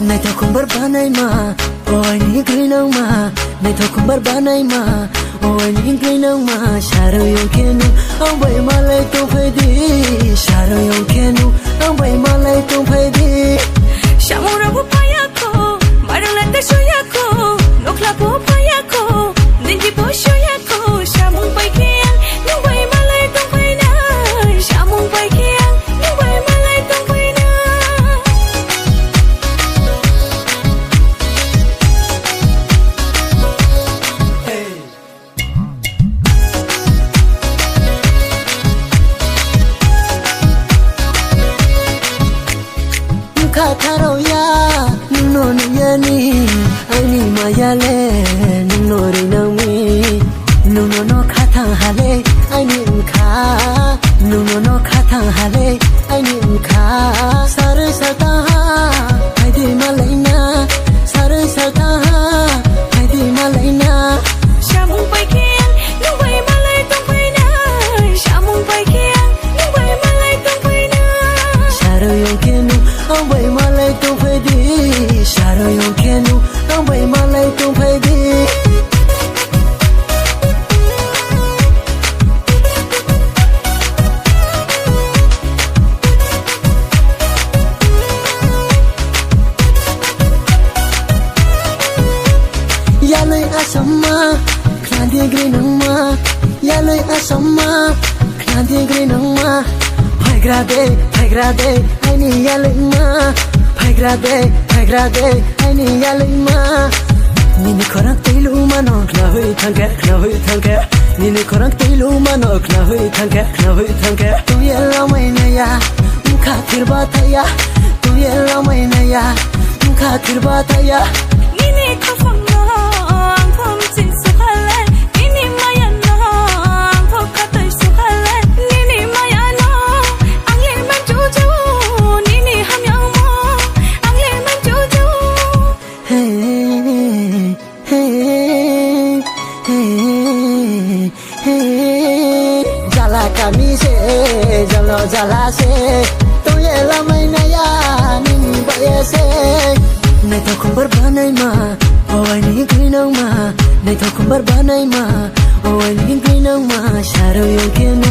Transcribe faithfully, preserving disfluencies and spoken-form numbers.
Naithok khumbar banaima, o aini grinangma. Naithok khumbar banaima, o aini grinangma. Sarwi ongkhenu, ang bai malai tongphaidi. Sarwi ongkhenu, ang bai malai tongphaidi. Samung rabo payako, marung lata suyako, nokla bo payako, dinti bo suyako. Samung bai khe ang, nung bai malai tongphainai. Samung bai khe ang, nung bai malai tongphainai. Wngkha tharao ya, nungno nuyani, aini maya le, nungno rinangmi. Nungno no khathang hale, aini wngkha. Nungno no khathang hale, aini wngkha. Sarwi satang ha, phaidi malaina. Sarwi satang ha, phaidi malaina. Samung bai khe ang, nung bai malai tongphainai. Samung bai khe ang, nung bai malai tongphainai. Sarwi ongkhenu, ang bai malai tongphaidi. Sarwi ongkhenu, ang bai malai tongphaidi. Yalwi asamma, khnadi grinangma. Yalwi asamma, khnadi grinangma. Phaigra de, phaigra de, aini yalwima. Phaigra de, phaigra de, aini yalwima. Nini khorang twi luma no khnahui thangkhe, khnahui thangkhe. Nini khorang twi luma no khnahui thangkhe, khnahui thangkhe. Tuye lamai naya, wngkha thirba thaya. Tuye lamai naya, wngkha thirba thaya. Nini khaphang no ang phum chin sukhalai. Nini maya no ang phum khatoi sukhalai. Nini maya no ang le man juju. Nini hamyang mo ang le man juju. Hey, hey, hey, hey. Jala kami se, jalo jala se. Tuye lamai naya, nini baye se. Naithok khumbar banaima, o aini grinangma. Naithok khumbar banaima, o aini grinangma. Sarwi ongkhenu,